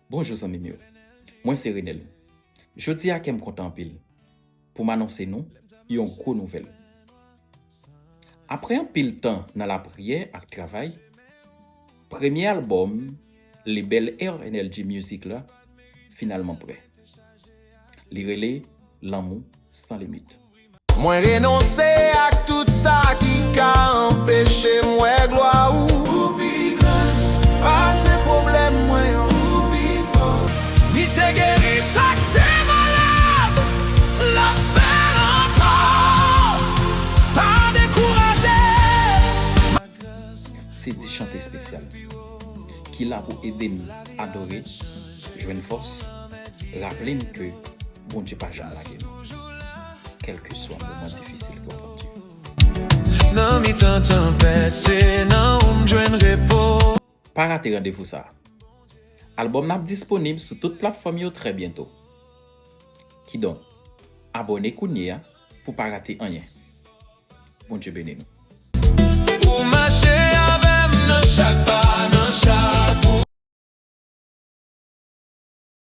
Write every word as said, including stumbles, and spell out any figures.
Bonjou zanmi m yo, mwen se Renel. Jodi a kè m kontan anpil pou m anonse nou yon gwo nouvèl. Apre anpil tan nan lapriyè ak travay, premye albòm label R N L G Music la finalman prè. Li rele Lanmou San Limit. Mwen renonse ak tout sa ki ka anpeche m wè glwa ou. Ou pi gran pase pwoblèm mwen yo. Ou pi fò. Li te geri sa k te malad, l ap fè l ankò. Pa dekouraje. Se di chante espesyal ki la pou ede n adore, jwenn fòs, raple n ke Bondye pa janm lage nou, kèlkeswa moman difisil ke w ap andiye. Nan mitan tanpèt, se nan ou m jwenn repo. Pa rate randevou sa a. Albòm nan ap disponib sou tout platfòm yo trè byento. Kidonk, abòne kounye a pou pa rate anyen. Bondye beni nou. Ou mache avè m nan